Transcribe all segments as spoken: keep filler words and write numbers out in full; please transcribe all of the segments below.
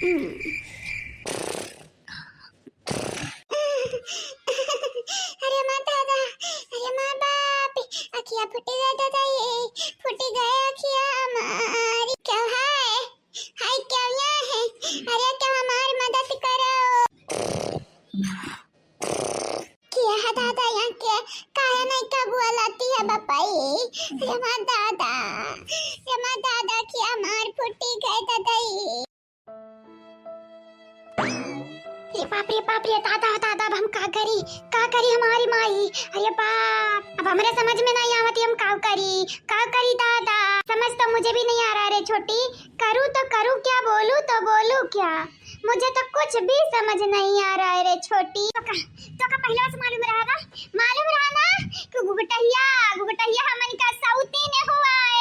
अरे माँ दादा, अरे माँ बाप, अखिया फूटी गए दादा, ये फूटी गए अखिया हमारी। क्या है? हाय, क्या हुआ है? अरे, क्या हमारी मदद करो। क्या है दादा, यहाँ के काहे नहीं का बोलाती है बपाई? अरे माँ दादा, अरे माँ दादा, अखिया हमार फूटी गए दादा, ये। रे बाप रे बाप रे, दादा दादा, अब हम का करी, का करी हमारी माई? अरे बाप, अब हमरे समझ में नहीं आवत, हम का करी, का करी दादा, समझ तो मुझे भी नहीं आ रहा रे छोटी, करूँ तो करूँ क्या, बोलूँ तो बोलूँ क्या, मुझे तो कुछ भी समझ नहीं आ रहा है रे छोटी। तो का, तो का पहले से मालूम रहा ना, मालूम रहा ना कि घुघुटहिया, घुघुटहिया हमन का सौतीन हुआ है।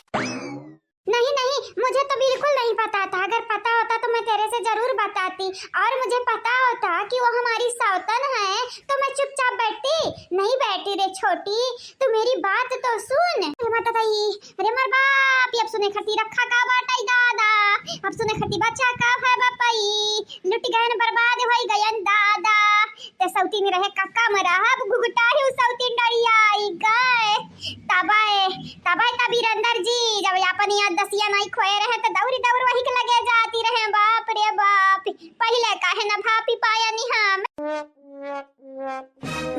नहीं, नहीं, मुझे तो बिल्कुल नहीं पता था। अगर पता होता तो मैं तेरे से जरूर बताती। और मुझे पता होता कि वो हमारी सौतन है तो मैं चुपचाप बैठती? नहीं बैठती रे छोटी, तू मेरी बात तो सुन। अरे माता दाई, अरे मोर बाप, अब सुने खती रखा का बाटइ दादा, अब सुने खती बचा का है बपई, लुट गयन बर्बाद होइ गयन दादा। ते सौतीन रहे का कम रहा, अब घुघुटा ही उ सौतीन डरियाइ गए। तबे, तबे त बीरेंदर जी जब आपन याद दसिया नाई खोए रहे त दौरी दौर वही के लगे जाती रहे। बाप रे बाप, पहिले काहे न भापी पायनी हम।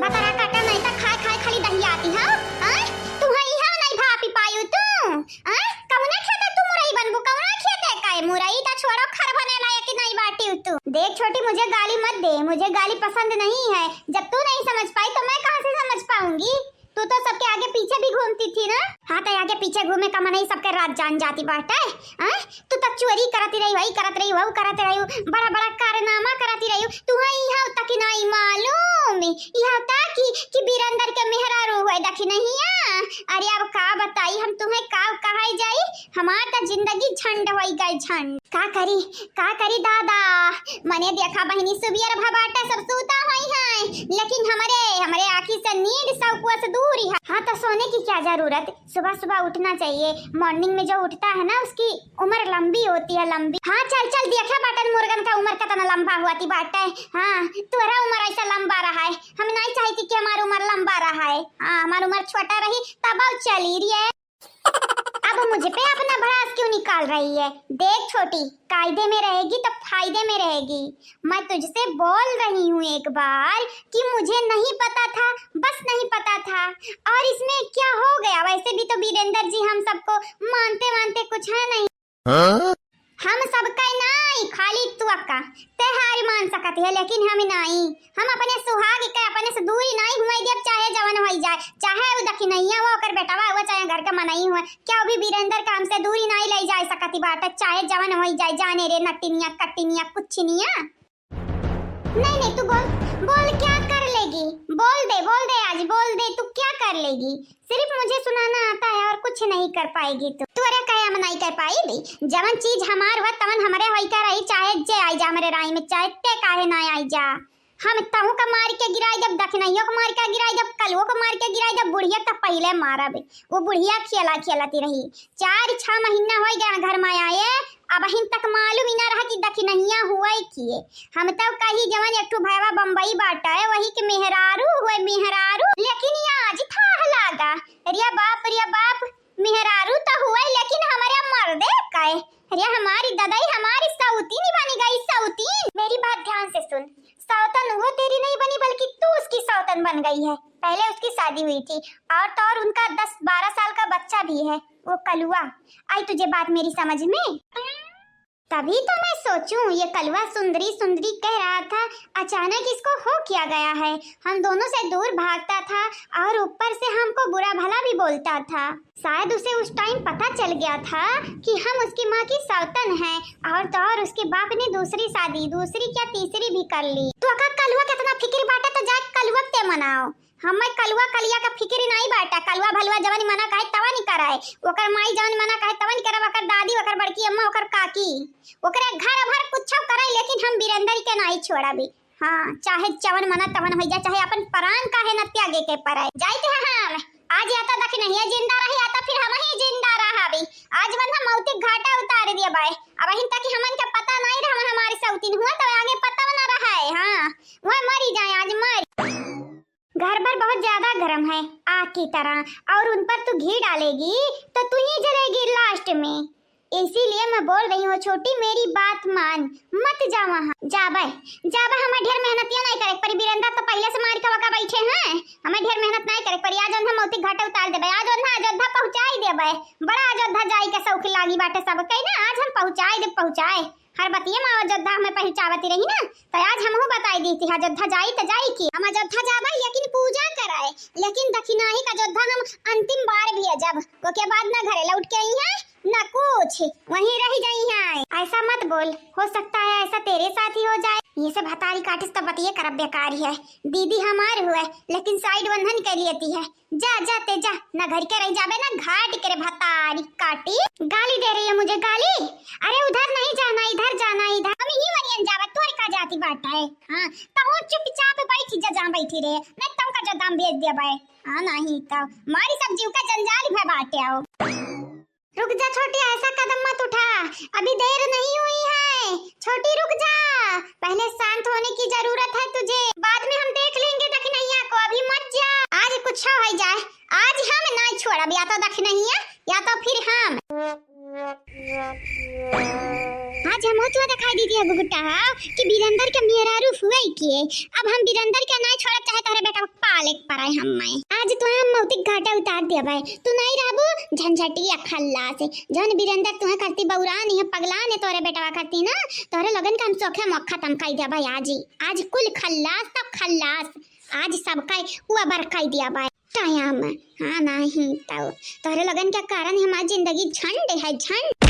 बतरा काटा नहीं त खाए खाए खाली दहियाती हो। आय, तू है इहाँ नहीं भापी पायू तू। आय, कौना खेते तू मुरई बनबू, कौना खेते का है मुरई? त छोड़ो, खर बने लायक ही नहीं बाटी तू। देख छोटी, मुझे गाली मत दे, मुझे गाली पसंद नहीं है। जब तू नहीं समझ पाई तो मैं कहाँ से समझ पाऊंगी? तू तो सबके आगे पीछे भी घूमती थी ना। हाँ, तो आगे पीछे घूमे का मनई सबके राज जान जाती बाटे। हैं? तू तो चोरी करती रही, वही करत रही, वहू करत रही, बड़ा बड़ा कारनामा करती रही। तुहे इहाँ तक नहीं मालूम, इहाँ तक कि, कि बीरेंदर के मेहरारू हुए दखिनहिया। अरे अब का बताई हम तुहे, का कहाई जाई, हमार त जिंदगी झंड होई गई, झंड। का करी, का करी दादा, मने देखा बहिनी सुबियर भबाटा सब सूता होई हैं, लेकिन हमरे, हमरे आँखी से नींद सौ कोस दूर ही है। हाँ, तो सोने की क्या जरूरत, सुबह सुबह उठना चाहिए। मॉर्निंग में जो उठता है ना, उसकी उम्र लंबी होती है, लंबी। हाँ, चल चल, देखा बाटन मुर्गन का उम्र कितना लंबा हुआ थी बाटे। हाँ, तोरा उम्र ऐसा लंबा रहा है, हम नहीं चाहती कि हमारी उम्र लंबा रहा है। हाँ, हमारी उम्र छोटा रही तब चली रही है। अब मुझ पे अपना भड़ास क्यों निकाल रही है? देख छोटी, कायदे में रहेगी तो फायदे में रहेगी। मैं तुझसे बोल रही हूँ एक बार कि मुझे नहीं पता था, बस नहीं पता था। और इसमें क्या हो गया? वैसे भी तो बीरेंदर जी हम सबको मानते वानते कुछ है नहीं। हाँ? हम सबका नाई, खाली तू अक्का। ते हार मान सकत है, लेकिन हम नाई। हम अपने सुहाग के अपने से दूरी नाई हुए देब, चाहे जवन होई जाए, चाहे वो दखिनैया हुआ, ओकर बेटवा हुआ, चाहे घर का मनई हुआ, क्या वो भी बीरेंदर का हमसे दूरी नाई ले जाए सकती बाटे, चाहे जवन होई जाए, जाने रे नटिनिया, कटिनिया, कुछिनिया। नहीं, नहीं, तू बोल, बोल, क्या कर लेगी? बोल दे, बोल दे, आज बोल दे, तू क्या कर लेगी? सिर्फ मुझे सुनाना आता है और कुछ नहीं कर पाएगी तू। तू अरे कहे हम नहीं कर पाई भी? जवन चीज हमार हुआ, तवन हमरे होई का रही, चाहे जे आई जा हमरे राई में, चाहे ते काहे ना आई जा। हम तहू का मार के गिराई देब, दखिनैयो का मार के गिराई देब, कलुओ का मार के गिराई देब, बुढ़िया त पहिले मारब। वो बुढ़िया खेला खेलती रही, चार छह महीना होई गया घर में आए, अबहिन तक मालूम ही ना रहा कि दखिनहिया हुए किए। हम तब कही जवन एक ठो भैवा बम्बई बाटा है, वही के मेहरारू हुए, मेहरारू। लेकिन ये आज थाह लागा, रे बाप, रे बाप, मेहरारू तो हुए, लेकिन हमारे मर्दे का है। अरे हमारी ददाई हमारी सौतीन बनी गई, सौतीन। मेरी बात ध्यान से सुन, सौतन वो तेरी नहीं बनी, बल्कि तू उसकी सौतन बन गई है। पहले उसकी शादी हुई थी और तो और उनका दस बारह साल का बच्चा भी है, वो कलुआ। आई तुझे बात मेरी समझ में? तभी तो मैं सोचूं, ये कलुआ सुंदरी सुंदरी कह रहा था, अचानक इसको हो क्या गया है? हम दोनों से दूर भागता था और ऊपर से हमको बुरा भला भी बोलता था। शायद उसे उस टाइम पता चल गया था कि हम उसकी माँ की सौतन हैं, और तो और उसके बाप ने दूसरी शादी, दूसरी क्या तीसरी भी कर ली। तो अगर कलुआ कितना फिक्र बाटा तो जा कलुआ ते मनाओ, हमें कलुआ कलिया का फिक्र नहीं बाटा। कलुआ भलुआ जवन मना कहे तवन ही कराए, ओकर माई जवन मना कहे तवन ही करब, ओकर दादी, ओकर बड़की अम्मा, ओकर काकी, ओकरे घर भर कुछ करे, लेकिन हम बीरेंदर के नहीं छोड़बी। हाँ, चाहे जवन मना तवन हो जाए, चाहे अपन प्राण काहे न त्यागे के पड़े। जाइत है हम, आज या तो दखिनहिया जिंदा रही, या तो फिर हम ही जिंदा रहबी। आज मन हम मौती घाटा उतार दिए बाय। अबहिन तक हमन के पता नहीं रहा हमारी सौती तरह, और उन पर तू घी डालेगी तो तू ही जलेगी लास्ट में। इसीलिए मैं बोल रही हूँ छोटी, मेरी बात मान, मत जा वहाँ। जाबे, जाबे, हमें ढेर मेहनतिया नहीं करे परी। बीरेंद्र तो पहले से मार के वका बैठे हैं, हमें ढेर मेहनत नहीं करे परी। आज उन्हें मौती घाटे उतार देबे, आज उन्हें अयोध्या पहुँचाई देबे। बड़ा अयोध्या जाई के शौक लागी बाटे सबके ना, आज हम पहुँचाए दे, पहुँचाए। हर बतिये में अयोध्या में पहुँचावती रही ना, तो आज हमहू बताई दी थी, अयोध्या जाई तो जाई की। हम अयोध्या जाबे, लेकिन पूजा कराए, लेकिन दखिनाही का अयोध्या हम अंतिम बार भेजब, ओके बाद ना घरे लौट के आई हैं, ना कुछ, वहीं रह जाई हैं। ऐसा मत बोल, हो सकता है ऐसा तेरे साथ ही हो जाए। ये सब भतारी काटिस तो बतिये करब बेकार ही है। दीदी हमार हुए, लेकिन साइड बंधन कर लेती है। जा, जा, ते जा, ना घर के रह जाबे, ना घाट के रे भतारी काटी। गाली दे रही है मुझे, गाली। अरे उधर नहीं जाना, इधर जाना, इधर। हम ही मरियन जाबे, तोर का जाती बात है? हाँ, तो वो चुपचाप बैठी जा, जहाँ बैठी रहे, नहीं तो का जदाम भेज देबे। हाँ, नहीं तो मारी सब जीव का जंजाल भे बाटे आओ। रुक जा छोटी, ऐसा कदम मत उठा, अभी देर नहीं हुई है। छोटी रुक जा, पहले शांत होने की जरूरत है तुझे, बाद में हम देख लेंगे दखिनैया को, अभी मत जा। आज कुछ हो जाए, आज हम ना छोड़ब, या तो दखिनैया या तो फिर हम। आज हम तो दिखाई दीदी है गुगुटा कि बीरेंद्र के मेहरारू हुए किए, अब हम बीरेंद्र के ना छोड़ब, चाहे तोहरे बेटा पाले के पराए हम मैं। आज तो हम मौतिक घाटा उतार देबे, तू नहीं रहबू झंझटिया खल्लास। जौन बीरेंद्र तुहे करती बौरा नहीं है, पगला ने तोरे बेटवा करती ना, तोरे लोगन के हम सोखे मोख खत्म कर देबे आज ही। आज कुल खल्लास तब खल्लास, आज सबका वो अबर कर देबे टाइम। हाँ नहीं तो तोरे लोगन के कारण हमारी जिंदगी झंड है, झंड।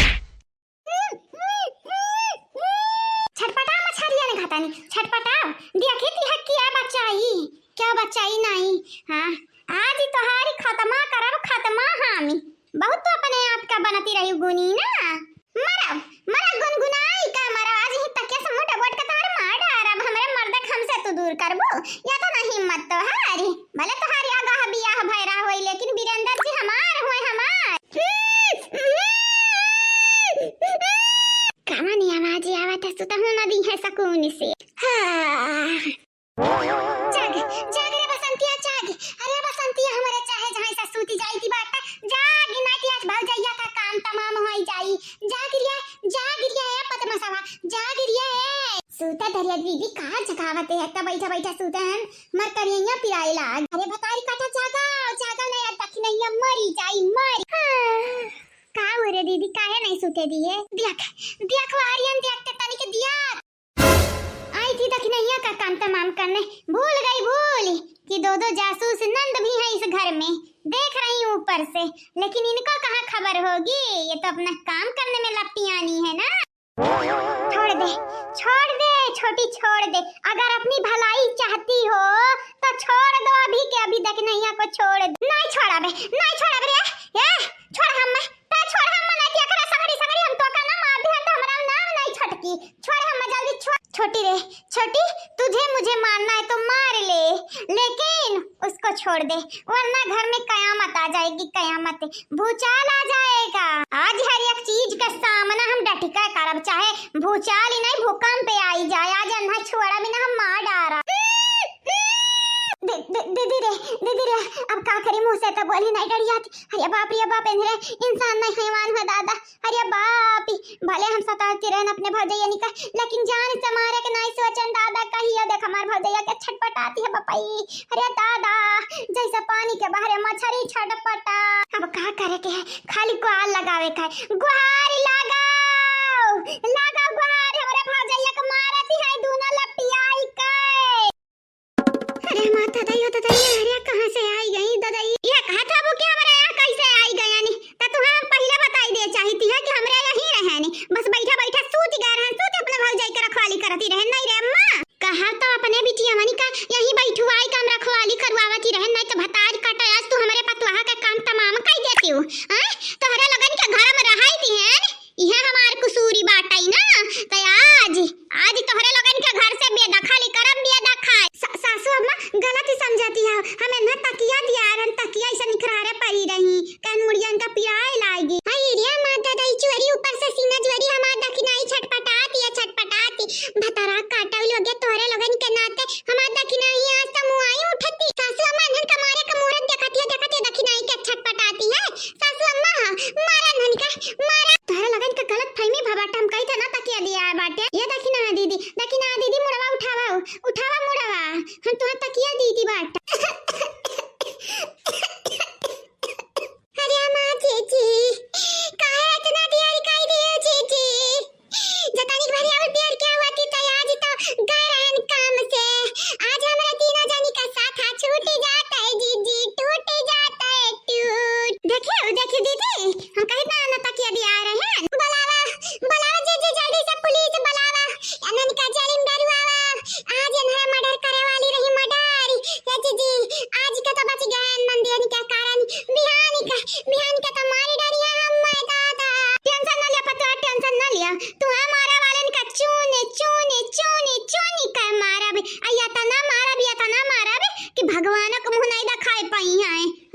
छटपटा मछरिया ने घातानी, छटपटा। देखी ती है क्या बचाई, क्या बचाई नहीं। हाँ, आज तोहारी खत्मा करब, खत्मा हामी। बहुत तो अपने आप का बनती रही गुनी ना। मरब, मरब गुनगुनाई का मरब, आज ही तकिया से मुंह डबोट के तोहरे मार डारब। हमरे मर्द के हमसे तू दूर करबू, या तो नहीं हिम्मत तोहारी। भले तोहारी आगाह बियाह भैरा होई, लेकिन बीरेंद्र जी हमार हुए, हमार। कामनी आवाज आवत है, सुतहु न दी है सकून से। हाँ। जाग, जाग रे बसंतिया, जाग। अरे बसंतिया, हमरे चाहे जहाँ से सूती जाई थी बाटा। जाग, ना कि आज भौजैया का काम तमाम होई जाई। जाग रिया, जाग रिया, ए पद्मसवा, जाग रिया, ए। सूता धरिया दीदी, का जगावत है? एक तो बैठा बैठा सूते हैं, मर करिया पिराए लाग। अरे भतारी काटा, जागा, जागा, नहीं आज दखिनैया मरी जाई, मरी। हाँ। का हो रे दीदी, काहे नहीं सूते दिए? देख, देख वारियन, देख ते तनिक दिया। आई थी दखिनैया का काम तमाम करने, भूल गई भूल कि दो दो जासूस नंद भी हैं इस घर में, देख रही हूँ ऊपर से, लेकिन इनको कहाँ खबर होगी, ये तो अपना काम करने में लपटियानी है ना। छोड़ दे, छोड़ दे छोटी, छोड़ दे, अगर अपनी भलाई चाहती हो तो छोड़ दो अभी के अभी दखिनैया को, छोड़ दो। नहीं छोड़ाबे, नहीं छोड़ाबे रे, ए, छोड़ हम, ता छोड़ हम, नहीं कि एकरा सगरी सगरी हम तोका ना मार दिहन तो हमरा नाम नहीं छोटकी। छोड़ हम, जल्दी छोड़। छोटी रे, छोटी, तुझे मुझे मारना है तो मार ले, लेकिन उसको छोड़ दे, वरना घर में कयामत आ जाएगी, कयामत, भूचाल आ जाएगा। आज हर एक चीज का सामना हम डटिका करब, चाहे भूचाल ही नहीं, भूकंप आई जाए, आज अन्हा छोड़ा बिना हम मार डारा। दे-, दे-, दीदी रे, दीदी रे, अब का करी, मुँह से तो बोली नहीं डरियात। अरे बाप रे बाप, इन्हें इंसान नहीं, हैवान है दादा। अरे बाप, भले हम सताती रहन अपने भौजैया निका, लेकिन जान से मारे के नहीं सोचन दादा। कहियो देख हमार भौजैया के छटपटाती है बपई। अरे दादा, जैसे पानी के बहरे मछरी छटपटा। अब का करे के है, खाली गुहार लगावे का है। गुहार लगाओ, लगाओ गुहार, हमरे भौजैया के मारती है दूना लपटियाई के। अरे माँ, ददई हो ददई, अरे कहाँ से आई गई ददई? ये कहत हबू कि हमरा यहाँ कैसे आई गयानी? त तुहा हम पहिले बताई दे चाहिती है कि हमरे यहीं रहेनी। बस बैठा बैठा सूत गए रहन, सूत अपने भौजाई के रखवाली करती रहन, नहीं रे अम्मा? कहा तो अपने बिटिया मनी का यहीं बैठुआई का हम रखवाली करवावती रहन, नहीं तो भतार काटा आज तू हमरे पतवाहा का काम तमाम कई देती हूँ। हैं? तोहरे लोगन के घर में रहाई दिहन, इहे हमार कुसूरी बाटई ना, त आज, आज तोहरे लोगन के घर से बेदखल ही करब, बेदखल। सा-, सासू अम्मा गलत ही समझती हो, हमें ना तकिया दिया रहन, तकिया ऐसे निखरारे पड़ी रही, कह कि भगवान क मुँह नहीं देखाए पाई हैं।